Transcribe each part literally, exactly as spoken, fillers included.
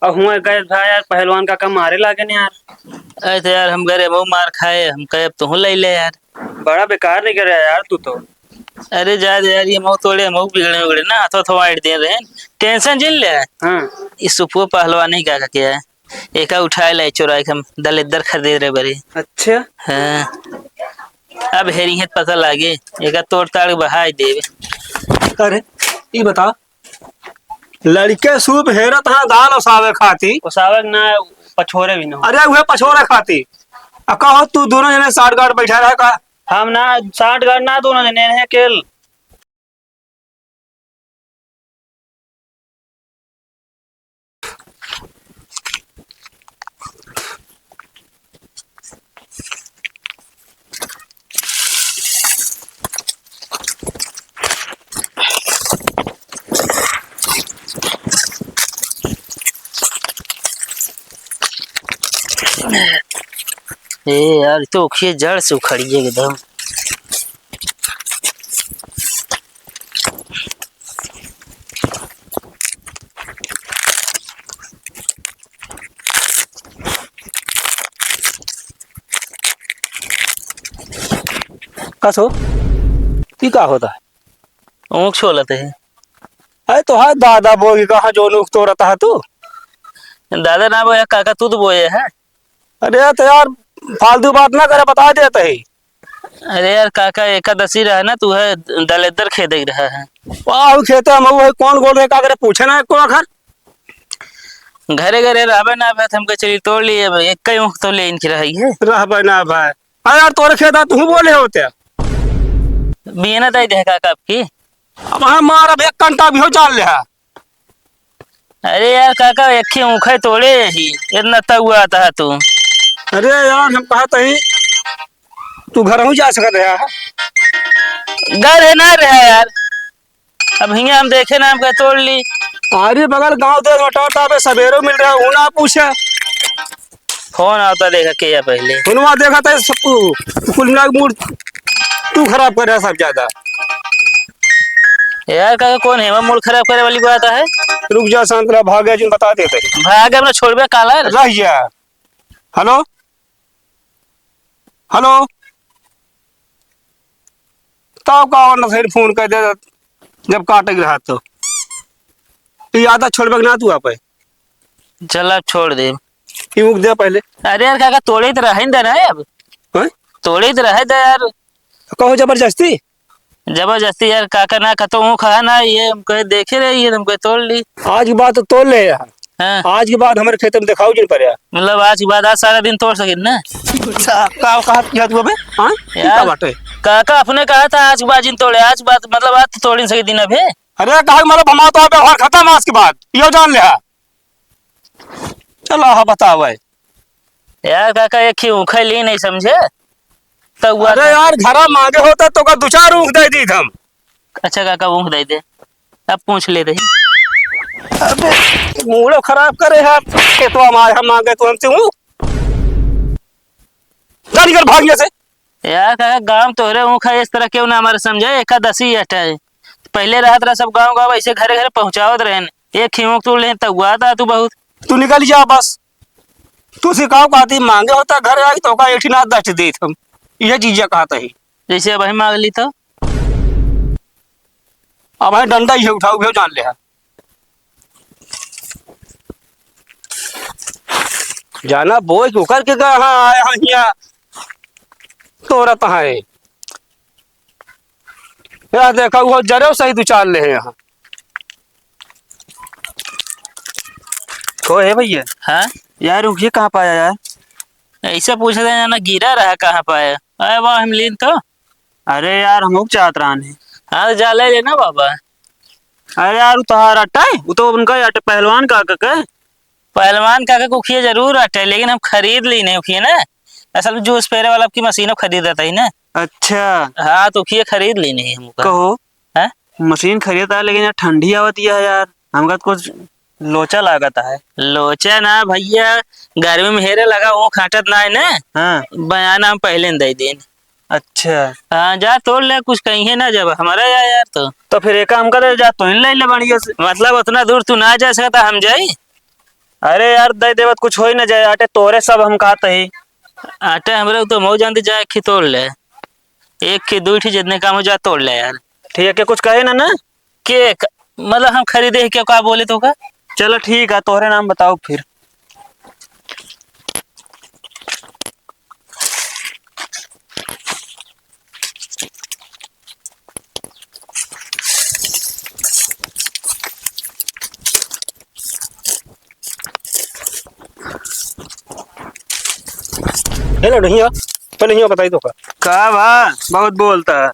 अब हुआ गए था यार, पहलवान काका मारे लागे न यार। अरे तो यार, हम गए रहे, बहुत मार खाए, हम कहे अब तुहू ले ले यार। बड़ा बेकार नहीं करे यार तू तो। अरे जा दे यार, ये मऊ तोड़े, मऊ बिगड़े बिगड़े ना, हाथों थोड़ा आइट दे रहे। टेंशन जिन ले। हाँ। इस सुपुआ पहलवान नहीं का क्या है, एका उठाए लाई चोराए के हम दलेदर खरीदे रहे बरे। अच्छा। हाँ। अब हेरी है पता लागे, एका तोड़ ताड़ बहाई देवे। अरे, ई बता, लड़के सूप हेरत हाँ दाल ओसावे खाती। ओसावे ना, पछोरे भी ना। अरे, उहे पछोरे खाती। आ कहो तू दोनों जने साठ गांठ बैठा रहे का? हम ना साठ गांठ ना, दोनों जने हैं केल। ए यार, तो उखिए जड़ से उखड़ी है एकदम। का सो? ई का होता है? ऊख छोलत है। अरे तो हाँ दादा बोगी कहाँ जो ऊख तोड़ता है तू? दादा ना बोया, काका तू तो बोए है। अरे तो यार, फालतू बात ना करे, बता देते ही। अरे यार काका, एकादशी रहा ना, तू है दलेदर खेदे रहा है। वाह, खेते हम वही कौन बोल रहे, का करे, पूछे ना एको आखर। घरे घरे रहबे ना भाई, हमके चली तोड़ लिए, अब एक कई ऊख तो ले इनकी रही है। रहबे ना भाई। अरे यार, तोरे खेत आ, तू बोले होते। बियना दे दे काका आपकी। अब हम मार, अब एक कंटा भी हो जान ले है। अरे यार काका, एक ही ऊखे तोड़े ही, इतना तउआ आता है तू। अरे यार, हम कहा तही, तू घर हूँ जा सकत रहा है। घर है ना रहा यार, अब हियाँ हम देखे ना, हम कहे तोड़ ली। अरे बगल गाँव दे रोटा पे सवेरो मिल रहा है, वो ना पूछे। फोन आवता देखा के या पहले। फोनवा देखा था सब, तू, तू कुल मिला के मूड तू खराब कर रहा सब ज्यादा। यार काका, कौन है मूड खराब करे वाली बात है? रुक जा, शांत रहा, भाग गया जिन बता देते। भाग गया, अपना छोड़बे काला। रह जा। हेलो, हेलो, तब का और नसेर फोन कर दे, जब काटे के रहा तो। ये आदत छोड़बे के ना तू आप। चल, अब छोड़ दे। ई ऊख दे पहले। अरे यार काका, तोड़े तो रहे दे ना अब। हैं? तोड़े तो रहे दे यार। कहो जबरदस्ती? जबरदस्ती यार, काका ना कतो ऊख है ना, ये हम कहे देखे रहे, ये हम कहे तोड़ ली। आज के बाद तो तोड़ ले यार। हाँ। आज के बाद हमारे खेत में दिखाओ जिन पर यार। मतलब आज के बाद, आज सारा दिन तोड़ सकिन ना? सा-, का, का किया तू अबे? हाँ? ई यार, का बाटे? काका अपने कहा था आज के बाद जिन तोड़े, आज के बाद, मतलब आज तो तोड़ ही सके दिन अबे। अरे, कहा कि मतलब हमारा तो व्यवहार खत्म है आज के बाद, यो जान ले। चला, हाँ, बतावे। यार काका, एक ही ऊखे ली नहीं समझे, तो हुआ अरे था। यार, घरा मांगे होता तो का दो चार ऊख दे दी हम। अच्छा काका, ऊख दे दे, अब पूछ ले रही। अबे, मूड़ो खराब करे है, खेतवा मार हम मांगे तो हमसे ऊख। जा निकल भाग यहाँ से। यार काका, गाँव तोहरे ऊख है, इस तरह क्यों ना हमारे समझे? एकादशी अटे है, पहले रहत रहा सब गाँव गाँव ऐसे घरे घरे पहुँचावत रहेन, एक ही ऊख तोड़ लेन तब हुआ था तू बहुत। तू निकल जा बस। तू सिखाओ कहती मांगे होता घर आई तो का एठी ना दस देत हम। यह चीज कहता ही। जैसे अब ही मांग ली तो? अब है डंडा ही उठाओ, उठाओ जान ले है। जाना बोझ उकर के कहाँ आया है हियाँ? तोरत है। यह देखा, वो जरे सही दो चार ले हैं यहाँ। को है भैया? हाँ? यार, रुकिए, कहाँ पाया यार? ऐसे पूछे थे ना, गिरा रहा, कहाँ पाया? अरे वाह, हम लीन तो। अरे यार, हम लोग चाहत रहन है। हाँ, तो जा ले लेना बाबा। अरे यार, वो तोहार अट्टा है, वो तो उनका अट्टा, पहलवान काका के। पहलवान काका के उखिया जरूर अट्टा है, लेकिन हम खरीद ली नहीं उखिया ना। असल में जूस पेरे वाला आपकी मशीन खरीदत ही ना। अच्छा। हाँ, तो उखिया खरीद ली नहीं हमका। कहो। हैं? मशीन खरीदत है, लेकिन यार ठंडी आवत है यार, हमका तो कुछ लोचा लागत है। लोचा ना भैया, गर्मी में हेरे लगा, वो खाटत ना है ना। हाँ। बयाना हम पहले न दे देन। अच्छा। हाँ, जा तोड़ ले, कुछ कहीं है ना जब हमारा या यार तो। तो फिर एक काम करे, जा तू ही ले ले बढ़िया से। मतलब उतना दूर तू ना जा सकता, हम जाई? अरे यार, दे देवत कुछ होई ना जाए, आटे तोरे सब हम कहत ही। आटे हमरे तो मऊ जानती जाए, खी तोड़ ले, एक खी दुई ठी जितने काम हो जाए तोड़ ले यार। ठीक है, कुछ कहे ना ना? के क-, मतलब हम खरीदे ही, क्या का बोले तो का? चलो ठीक है, तोहरे नाम बताओ फिर। हेलो, नहीं हो? पहले ही बताई तो का। का बा? बहुत बोलता है।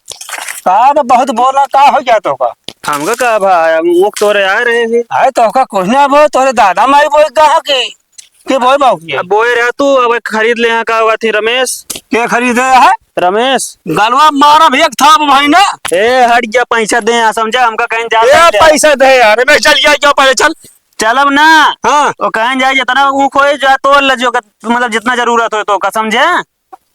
का तो बहुत बोला, का हो गया तो का? हमका का भा, हम ऊख तोरे आ रहे हैं। आए तो का कुछ ना बोल, तोरे दादा माई बोल कहा कि, कि बोल बाबू के? अब बोए रहा तू, अब खरीद ले यहाँ का हुआ थी रमेश। के खरीदे है? रमेश। गलवा मारब एक थाप भाई ना। ए, हट गया, पैसा दे यहाँ, समझा? हमका कहीं जा ए, सकते हैं। पैसा दे यार, मैं चल गया, क्यों पहले चल। चलब ना। हाँ। तो कहीं जाए, जितना ऊख होए, जा तोड़ ले, जो का, मतलब, जितना जरूरत होए तो का, समझे?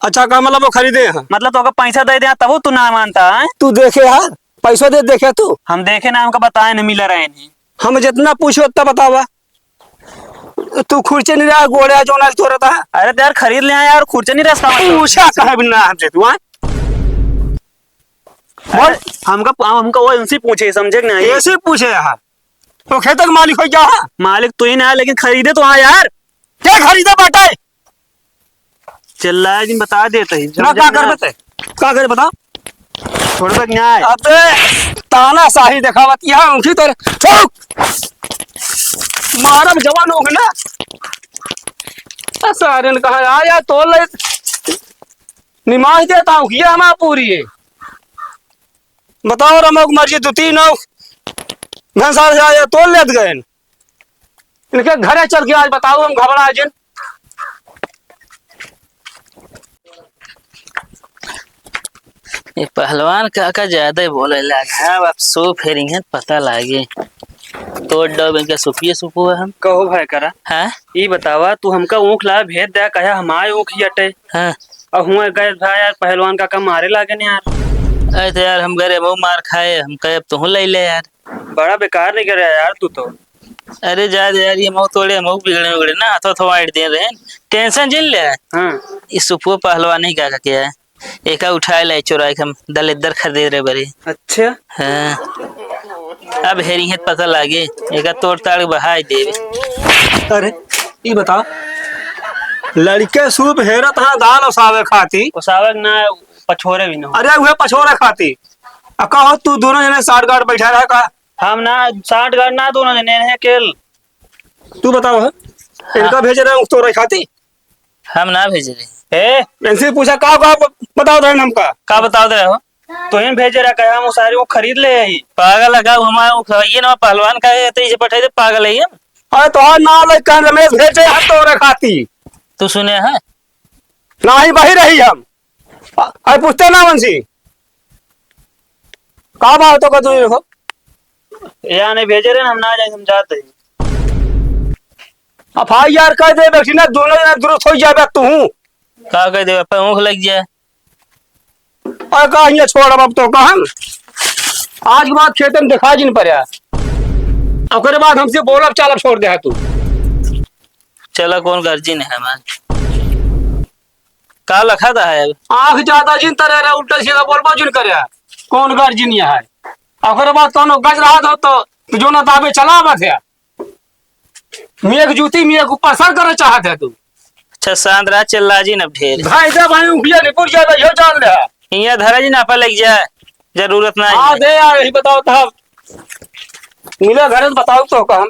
अच्छा, का मतलब वो खरीदे हैं? मतलब, तो का पैसा दे दे, तब तू ना मानता है। तू देखे यार, पैसा दे देखे तू। हम देखे ना, हमका बताए ना, मिला रहे नहीं। हम जितना पूछे उतना बतावा। तू खुर्चे नहीं रहा, गोड़े जो ना तोड़ता है। अरे तो यार, खरीद ले आया और खुर्चे नहीं रस्ता में। पूछा कहे बिना हमसे तू, हाँ? बोल। अरे, हमका, हमका वो इनसे पूछे, समझे कि नहीं? ऐसे पूछे यार। तो खेत का मालिक हो क्या है? मालिक तू ही ना है, लेकिन खरीदे तो हाँ यार। क्या खरीदे बाटे? चिल्लाए दिन बता देते ही, ना, समझे का ना? कर बते? का करे बता? छोड़ तक न्याय। अबे, तानाशाही देखावत यहाँ उठी तो थूक। मारब जवान हो ना। आ, सारे ने कहा, "आ यार, तोड़ ले।" निमाज देता हूँ, ये हमारा पूरी है। बताओ, रमो की मर्जी, दो तीन हो। भैंसा से आया, तोड़ लेत गए। इनके घरे चल के आज बताओ, हम घबरा जिन। ये पहलवान काका ज्यादा ही बोले लाग। हाँ, अब सूप हेरिंग है, पता लागे। तोड़ डब इनका सुपिए सुपुआ हम। कहो भाई करा। हाँ? ई बतावा, तू हमका ऊँख ला भेज दे, कहे हमारे ऊँख ही अटे। हाँ। और हुआ गए भाई यार, पहलवान काका मारे लागे न यार। अरे तो यार, हम घरे मऊ मार खाए, हम कहे अब तुहूँ ले ले यार। बड़ा बेकार नहीं करे यार तू तो। अरे जा दे यार, ये मऊ तोड़े, मऊ बिगड़े बिगड़े ना, हाथों थोड़ा दे रहे। टेंशन जिन ले। हाँ। इस सुपुआ पहलवान नहीं का क्या है? एका उठाए ले चोराए के हम दलिद्दर खरीदे रहे बरे। अच्छा। हाँ। अब हेरी है पता लागे, एका तोड़ ताड़ बहाई देवे। अरे, ई बता, लड़के सूप हेरत हाँ दाल ओसावे खाती। ओसावे ना, पछोरे भी ना। अरे, उहे पछोरे खाती। आ कहो तू दोनों जने साठ गांठ बैठा रहा का? हम ना साठ गांठ ना, दोनों जने हैं केल। तू बताओ है, इनका हाँ। भेजे रहे ऊँख तोड़े खाती? हम ना भेजे रहे। ए, इनसे पूछा, का, का ब-, बताओ रहे हमका? का बताओ दे रहे हो? तो इन भेजे रहा, कहे हम उ सारी ऊँख खरीद ले आई। पागल है का? हमारा ऊँख है, ये ना पहलवान का है, तो इसे पठाई दे, पागल है ये। अरे तोहार नाम ले, कहे रमेश भेजे हम तोड़े खाती। तू सुने है? नाही वही रही हम। अ-, अरे पूछते ना वंशी। का बात तो का तू देखो? या नहीं भेजे रहे, हम ना जाए, हम जाते हैं। एफ आई आर कर दे, बेटी ना, दोनों जना दुरुस्त हो जाबे तू। का कर दे, पर ऊँख लग जाए। अरे का हियाँ छोड़ अब तो का हम। आज के बाद खेतन देखा जिन पड़े। ओकरे बाद हमसे बोलब चालब छोड़ दे तू। चला, कौन गार्जियन है हमार? का लखा दा है अब? आँख ज्यादा जिन तरे रे, उल्टा सीधा बोलबो जिन करे। कौन गार्जियन है? ओकरे बाद कौनो गज रहा तो, तो, तो जो ना दाबे चला बस है। मेघ जूती मेघ ऊपर सर करे चाहत है तू। अच्छा, शांत रहा, चिल्ला जिन अब ढेर। भाई जा भाई, उंगलियां निपुर जाए, यो जान ले। हियाँ धरा जिन, आपा लग जाए, जरूरत ना हाँ, है। दे यार, यही बताओ तो हम। मिले घरे तो बताओ तो हम।